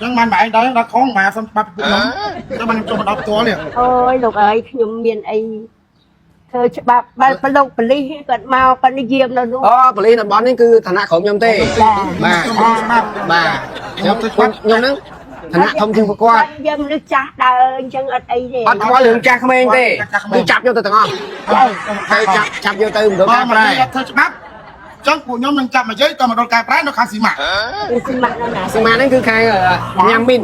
ចឹងបានមកឯងដល់ដល់ខងមកសុំច្បាប់ពីពួកខ្ញុំចឹងបានខ្ញុំចូលមកដល់ផ្ទាល់នេះ អូយលោកអើយខ្ញុំមានអីធ្វើច្បាប់បើប្រឡូកប៉ូលីសគាត់មកគាត់និយាមនៅនោះ អូប៉ូលីសតំបន់នេះគឺឋានៈក្រុមខ្ញុំទេ ចា បាទ ខ្ញុំច្បាប់ បាទខ្ញុំខ្ញុំហ្នឹងឋានៈធំជាងពួកគាត់ យើងមនុស្សចាស់ដើរអញ្ចឹងអត់អីទេ អត់ខ្វល់រឿងចាស់ក្មេងទេគឺចាប់យកទៅទាំងអស់ហើយចាប់ចាប់យកទៅមណ្ឌល បើមក កែប្រែ ធ្វើច្បាប់ចឹងពួកខ្ញុំនឹងចាប់មកយាយតមកដល់កែប្រែនៅខាងស៊ីម៉ាក់ គឺស៊ីម៉ាក់នៅណា សមាហ្នឹងគឺខាងញ៉ាំមីន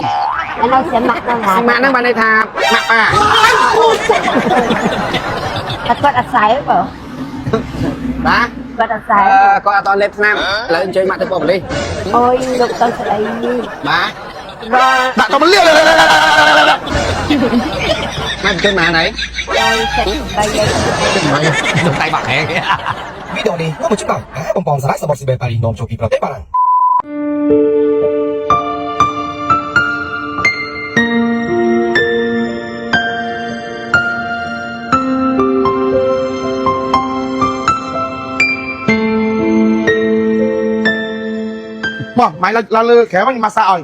អានោះស៊ីម៉ាក់នៅណា សមាហ្នឹងបានន័យថាម៉ាក់ប៉ា តែគាត់អាស្រ័យបើ បាទ គាត់អាស្រ័យ អឺគាត់អត់តលេបថ្នាំឥឡូវអញ្ជើញម៉ាក់ទៅប៉ូលីស អូយលោកទៅស្ដី បាទ រល់ ដាក់ទៅមលា ម៉ាក់អញ្ជើញម៉ាក់ណៃ ដល់ចិត្តបីឯង នឹងដៃបាក់ហែង វីដេអូនេះមកជិះបងអាបំពងសារ៉ាយសមុទ្រស៊ីបេប៉ារីនាំចូលពីប្រទេសបារាំង មកម៉ៃឡើងលើក្រៅវិញម៉ាសាឲ្យ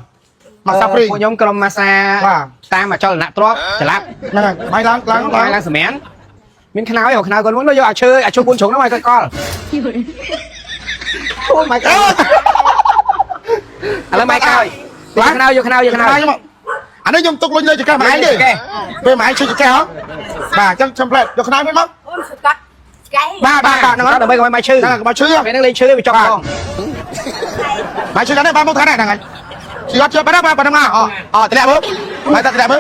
ម៉ាសាហ្វ្រី ពួកខ្ញុំក្រុមម៉ាសា បាទ តាមអចលនៈទ្របច្លាប់ ហ្នឹងហើយម៉ៃឡើងឡើង ឡើង ឡើង ឡើងសម្រានមានខ្នើយខ្នើយគាត់មកយកអាឈើអាឈើ4ជ្រុងហ្នឹងមកគាត់កលអូម៉ៃកលឥឡូវម៉ៃកលយកខ្នើយយកខ្នើយយកខ្នើយ ខ្ញុំអានេះខ្ញុំទុកលុយលើចកេះម៉ែឯងទេពេលម៉ែឯងឈឺចកេះហ៎បាទអញ្ចឹងខ្ញុំផ្លែយកខ្នើយវិញមក អូនស្កាត់ឆ្កែ បាទបាទបាទហ្នឹងហើយ ដើម្បីកុំឲ្យម៉ៃឈឺ ហ្នឹងហើយកុំឲ្យឈឺ ពេលហ្នឹងលេងឈឺវាចុកផង ម៉ែឈឺកាន់នេះបាទមកខាងនេះហ្នឹងហើយឈឺអត់ជឿបាទបាទប៉ុណ្ណឹងអូអូតម្លាក់មើលម៉ែតម្លាក់មើល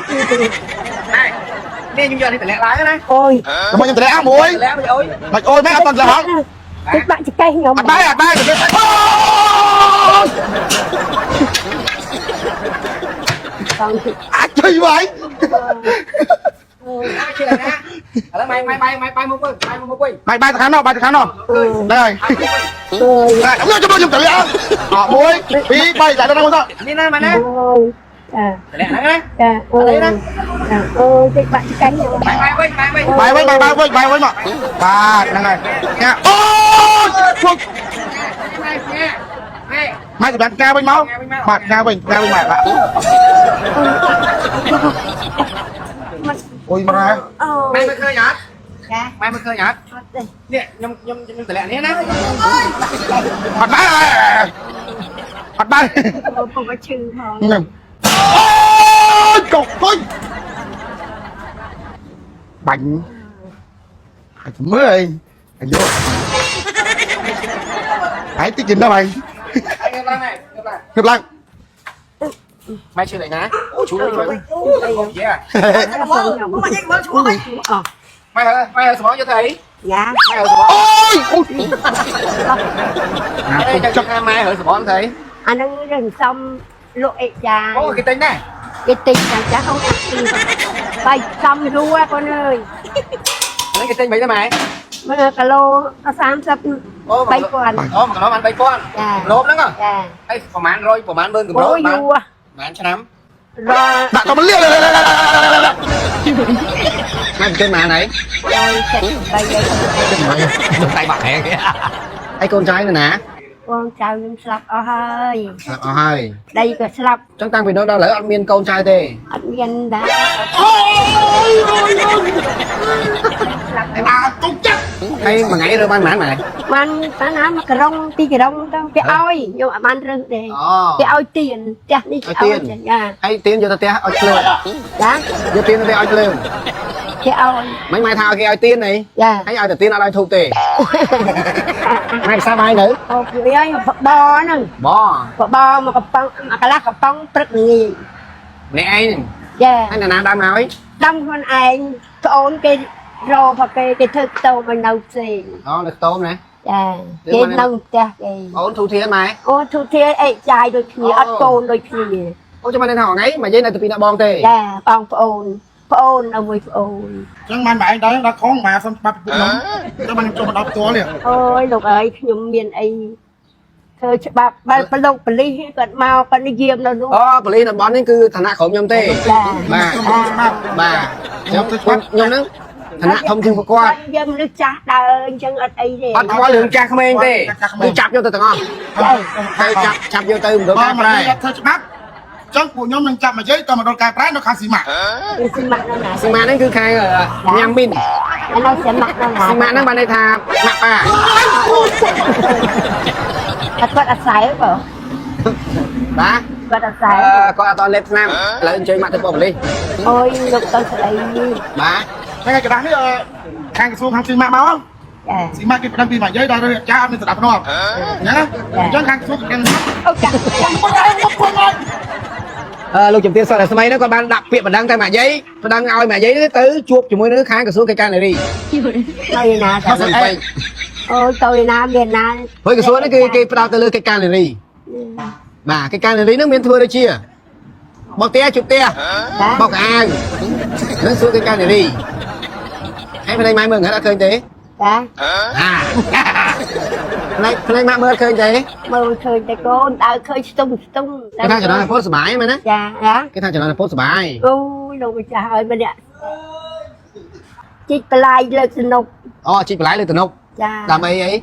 នេះខ្ញុំយកនេះតម្លាក់ឡើងណា អូយ មកខ្ញុំតម្លាក់មួយ តម្លាក់មកអូយ មិនអូយមែនអត់តម្លាក់ហង ទឹកបាក់ឆ្កែខ្ញុំ អត់បាយអត់បាយអូ បង អាចជួយវាយ ឈឺណាឥឡូវម៉ៃម៉ៃម៉ៃម៉ៃបាយមកវិញបាយមកវិញ បាយបាយទៅខាងនោះបាយទៅខាងនោះហ្នឹងហើយ អូយ បាទខ្ញុំខ្ញុំខ្ញុំតម្លាក់អ1 2 3ដាក់ដល់មកទៅ នេះណាម៉ែណា អូយចា តម្លាក់ហ្នឹងណា ចាអូយចាអូយទឹកបាក់ឆ្កែខ្ញុំ បាយបាយវិញបាយវិញ បាយវិញបាយបាយវិញបាយវិញមកបាទហ្នឹងហើយញ៉ាអូពុក ម៉ែម៉ែ ម៉ែសម្រាប់ការវិញមកបាទការវិញការវិញមកបាទអូយមកណា អូ ម៉ែ យ មើលឃើញអត់ ចា ម៉ែមើលឃើញអត់ អត់ទេ នេះខ្ញុំខ្ញុំខ្ញុំតម្លាក់នេះណា អត់បាយអត់បាយ អូពុកក៏ឈឺផង ហ្នឹងអូយកកុយបាញ់អាចមើលអីអាយុហើយតិចដល់ហើយ ងើបឡើងងើបឡើង ងើបឡើង ម៉ែឈឺឡើយណាអូជួយជួយអូយេ ខ្ញុំមកញ៉ាំមើលឈ្មោះអីអ ម៉ែម៉ែស្មងយកទៅអី យ៉ា ម៉ែស្មង អូយអូយ អេចាំថាម៉ែហើស្មងទៅអី អាហ្នឹងរឿងសំលក់អេចា អូគេទិញដែរ គេទិញចាចាអូបាយសំរួកូនអើយ ហ្នឹងគេទិញមិនដែរម៉ែ មើលគីឡូ30 អូ 3000 អូ1គីឡូបាន3000 ចា លោបហ្នឹងហ៎ ចា ហើយប្រហែល100ប្រហែលម៉ឺនកម្រ អូយ បាន យូរ ប្រហែលឆ្នាំ រល់ ដាក់ទៅមលា ម៉ែជន់ម៉ែណៃ ដល់ចិត្តបីឯង នឹងដៃបាក់ហែងហើយកូនចៅនៅណា បងចៅខ្ញុំស្លាប់អស់ហើយ ស្លាប់អស់ហើយ ប្តីក៏ស្លាប់ ចឹងតាំងពីនោះដល់ឥឡូវអត់មានកូនចៅទេ អត់មានដែរស្លាប់ អាទុកចិត្ត ហើយមួយថ្ងៃរើបានប៉ុន្មានម៉ែ បានបានណាមកក្រុងទីក្រុងទៅគេឲ្យខ្ញុំអត់បានរើសទេ អូ គេឲ្យទៀនផ្ទះនេះគេឲ្យចា ហើយទៀនយកទៅផ្ទះឲ្យភ្លើង ចា យកទៀនទៅឲ្យភ្លើង គេឲ្យ មិនម៉ែថាឲ្យគេឲ្យទៀនអី ចា ហើយឲ្យតែទៀនអត់ឲ្យធូបទេម៉ែផ្សាបាយនៅ អូព្រាយបបហ្នឹង ប បបមកកំប៉ុងមកកន្លះកំប៉ុងព្រឹកល្ងាច ម្នាក់ឯង ចា ហើយណាដើមហើយ ដាំខ្លួនឯងប្អូនគេរកផគេគេធ្វើខ្ទមឲ្យនៅផ្សេង អូនៅខ្ទមណា ចាគេនៅផ្ទះគេ អូនធូធានម៉ែ អូធុធាអេចាយដូចគ្នាអត់កូនដូចគ្នា អូចាំមិនថាថ្ងៃមកយាយនៅតែពីអ្នកបងទេ ចាបងប្អូនប្អូននៅមួយប្អូន ចឹងបានមកឯងដល់ដល់ខងមកសុំច្បាប់ពីពួកខ្ញុំចឹងបានខ្ញុំចូលមកដល់ផ្ទាល់នេះ អូយលោកអើយខ្ញុំមានអីធ្វើច្បាប់បើប្រឡូកប៉ូលីសគាត់មកគាត់និយាមនៅនោះ អូប៉ូលីសតំបន់នេះគឺឋានៈក្រុមខ្ញុំទេ ចា បាទ ខ្ញុំច្បាប់ បាទខ្ញុំខ្ញុំហ្នឹងឋានៈធំជាងពួកគាត់ យើងមនុស្សចាស់ដើរអញ្ចឹងអត់អីទេ អត់ខ្វល់រឿងចាស់ក្មេងទេគឺចាប់យកទៅទាំងអស់ហើយចាប់ចាប់យកទៅមណ្ឌល បើ កែប្រែ មកធ្វើច្បាប់ ចឹងពួកខ្ញុំនឹងចាប់មកយាយតមកដល់កែប្រែនៅខាងស៊ីម៉ាក់ ស៊ីម៉ាក់នៅណា ស៊ីម៉ាក់ហ្នឹងគឺខាងញ៉ាំមីន ឥឡូវស៊ីម៉ាក់នៅណា ស៊ីម៉ាក់ហ្នឹងបានន័យថាម៉ាក់ប៉ា តែគាត់អាស្រ័យបើ បាទ គាត់អាស្រ័យ អឺគាត់អត់តលេបថ្នាំឥឡូវអញ្ជើញម៉ាក់ទៅប៉ុស្តិ៍ប៉ូលីស អូយលោកទៅស្ដី បាទ ហ្នឹងហើយកដាស់នេះខាងក្រសួងខាងស៊ីម៉ាក់មក ចា ស៊ីម៉ាក់គេប្តឹងពីមកយាយដល់រឿងចាអត់មានស្ដាប់ធ្នាប់ណាអញ្ចឹងខាងក្រសួងខាង អូចា អឺលោកជំទាវសរស្មីហ្នឹងគាត់បានដាក់ពាក្យបណ្ដឹងទៅម៉ាក់យាយបណ្ដឹងឲ្យម៉ាក់យាយទៅជួបជាមួយនឹងខាងក្រសួងកិច្ចការនារី ទៅណា ទៅពេញ អូយទៅណាមានណា ហើយក្រសួងនេះគឺគេផ្ដោតទៅលើកិច្ចការនារីបាទកិច្ចការនារីហ្នឹងមានធ្វើដូចជាបោកផ្ទះជូតផ្ទះបោកអាវនឹងសួរកិច្ចការនារីហើយផ្នែកម៉ែមើលអត់ឃើញទេ ចា អាផ្នែកម៉ាក់មើលឃើញទេ មើលឃើញតែកូនដើរឃើញស្ទុំស្ទុំ គេថាចំណងពោតសុបាយមែនណា ចាណា គេថាចំណងពោតសុបាយ អូយលោកម្ចាស់ឲ្យម្នាក់ជីកបន្លាយលើកសនុក អូជីកបន្លែលើទំនប់ ចា ដើម្បីអី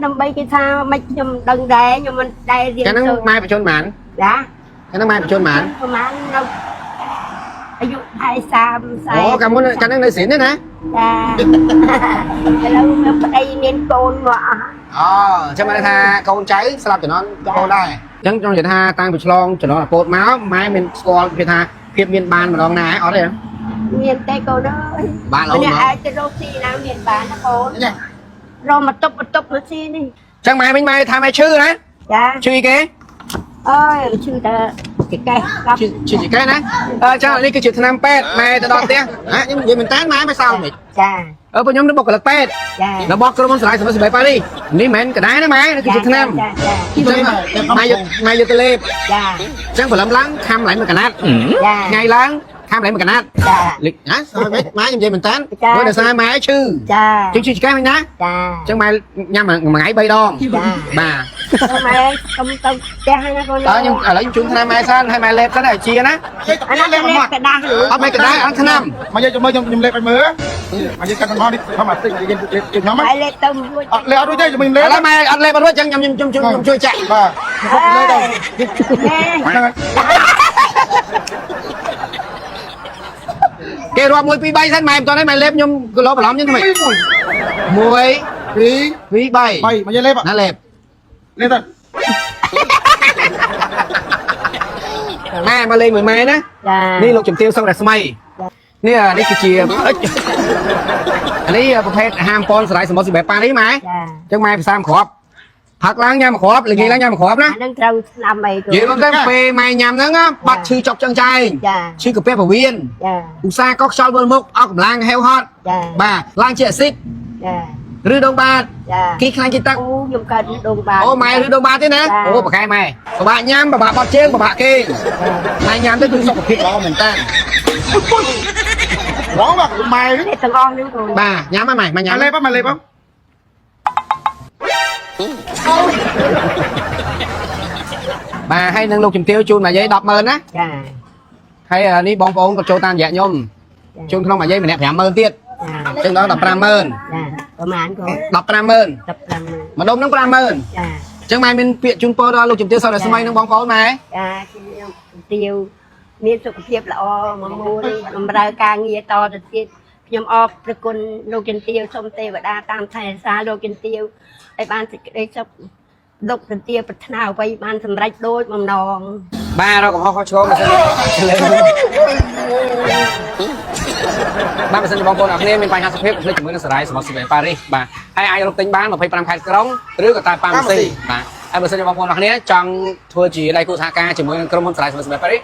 ដើម្បីគេថាមិនខ្ញុំដឹងដែរខ្ញុំមិនដែររៀន កាលហ្នឹង សូត្រ ម៉ែបញ្ជនប៉ុន្មាន ចា កាលហ្នឹងម៉ែបញ្ជនប៉ុន្មាន ប្រហែលនៅអាយុ50 40 អូកាលមុនកាលហ្នឹងនៅស្រីទេណា ចាឥឡូវមានប្តីមានកូនមកអស់ អូអញ្ចឹងបានន័យថាកូនចៅស្លាប់ចំណងកូនដែរអញ្ចឹងចង់និយាយថាតាំងពីឆ្លងចំណងអាពោតមកម៉ែមានស្គាល់គេថាភាពមានបានម្ដងណាអត់ទេ មានតែកូនអើយ បានអូន អ្នក មក ឯងទៅរកស៊ីណាមានបានណាកូន ញ៉ាំ រកមកតុបមកតុបមកស៊ីនេះ អញ្ចឹងម៉ែវិញម៉ែថាម៉ែឈឺណា ចា ឈឺអីគេ អើយឈឺតែចកេះកប់ ឈឺឈឺចកេះណាអឺចានេះគឺជាថ្នាំពេទ្យម៉ែទៅដល់ផ្ទះហ៎ខ្ញុំនិយាយមែនតើម៉ែមិនសោកមិន ចា អឺពួកខ្ញុំនឹងបុគ្គលិកពេទ្យ ចា របស់ក្រុមហ៊ុនសាលាយសម្បត្តិប៉ារីនេះមិនមែនកដែរណាម៉ែនេះគឺជាថ្នាំ ចាចា អញ្ចឹងម៉ែយកម៉ែយកទៅលេប ចា អញ្ចឹងព្រលឹមឡើងខាំឡើងមួយកណាត់ ចា ថ្ងៃឡើងខាំឡើងមួយកណាត់ ចា លិចណាសើមិនម៉ែខ្ញុំនិយាយមែនតើ ចា ព្រោះដោយសារម៉ែឈឺ ចា ជិះឈឺឆ្កែវិញណា ចា អញ្ចឹងម៉ែញ៉ាំមួយថ្ងៃ3ដង ចា បាទ ម៉ែកុំទៅផ្ទះណាកូន តើខ្ញុំឥឡូវខ្ញុំជូនថ្នាំម៉ែសិនឲ្យម៉ែលេបសិនឲ្យជាណា អានោះ លេបអត់ លេបกระดาษหรือ អត់ម៉ែកណ្ដាលអត់ថ្នាំ មកយាយមើលខ្ញុំខ្ញុំលេបឲ្យមើលមកយាយកាត់មកនេះធម្មតាតិចយាយលេបខ្ញុំ ម៉ែលេបទៅមួយ អត់លេបអត់រួចទេខ្ញុំលេប ឥឡូវម៉ែអត់លេបអត់រួចអញ្ចឹងខ្ញុំខ្ញុំខ្ញុំជួយចាក់ បាទលេបទៅ ណែ ហ្នឹងហើយ គេរាប់1 2 3សិនម៉ែមិនតនេះម៉ែលេបខ្ញុំគីឡូបន្លំខ្ញុំធ្វើម៉េច1 2 2 3 3មកយាយលេប ណាលេប លេបទៅ ម៉ែមកលេងមួយម៉ែណា ចា នេះលោកជំទាវសុករស្មីនេះនេះគឺជាអានេះប្រភេទហាមពនសរៃសមុទ្រស៊ីបែប៉ានេះម៉ែ ចា អញ្ចឹងម៉ែពិសាមគ្រាប់ផឹកឡើងញ៉ាំមួយគ្រាប់ល្ងាចឡើងញ៉ាំមួយគ្រាប់ណា អានឹងត្រូវស្នាមអីកូន និយាយមកទៅពេលម៉ែញ៉ាំហ្នឹងបាត់ឈឺចុកចឹងចែង ចា ឈឺកាពះពវៀន ចា ឧស្សាហ៍កុកខ្យល់វិលមុខអស់កម្លាំងហេវហត់ ចា បាទឡើងជាអាស៊ីត ចា ឬដងបាត ចា គីខ្លាញ់គីទឹក អូខ្ញុំកើតដងបា អូម៉ែឬដងបាតទេណាអូប្រកែម៉ែពិបាកញ៉ាំពិបាកបត់ជើងពិបាកគេងម៉ែញ៉ាំទៅគឺសុខភាពល្អមែនតើ បងបាទម៉ែ នេះទាំងអស់នេះកូន បាទញ៉ាំហ្នឹងម៉ែម៉ែញ៉ាំ លេបមកលេប បាទហើយនឹងលោកជំទាវជូនម៉ាយាយ100000ណា ចា ហើយនេះបងប្អូនក៏ចូលតាមរយៈខ្ញុំជូនក្នុងម៉ាយាយម្នាក់50000ទៀត ចា អញ្ចឹងដល់150,000 ចាប្រហែលកូន 150,000 15 ម្ដុំហ្នឹង50000 ចា អញ្ចឹងម៉ែមានពាក្យជូនពរដល់លោកជំទាវសុករស្មីនិងបងប្អូនម៉ែ ចាខ្ញុំទាវមានសុខភាពល្អមួយមួយបម្រើការងារតទៅទៀតខ្ញុំអរព្រគុណលោកចិនទាវសូមទេវតាតាមថែរក្សាលោកចិនទាវឲ្យបានសេចក្តីសុខលោកចិនទាវប្រាថ្នាអ្វីបានសម្រេចដូចបំណង បាទរកកំហុសខុសឆ្គងបើសិនបាទបើសិនជាបងប្អូនអរគ្នាមានបញ្ហាសុខភាពកុំភ្លេចជាមួយនឹងសារាយសមុទ្រស៊ីបែប៉ារីសបាទហើយអាចរកទិញបាន25ខេត្តក្រុងឬក៏តាមប៉ាម៉ាស៊ីបាទហើយបើសិនជាបងប្អូនអរគ្នាចង់ធ្វើជាដៃគូសហការជាមួយនឹងក្រុមហ៊ុនសារាយសមុទ្រស៊ីបែប៉ារីស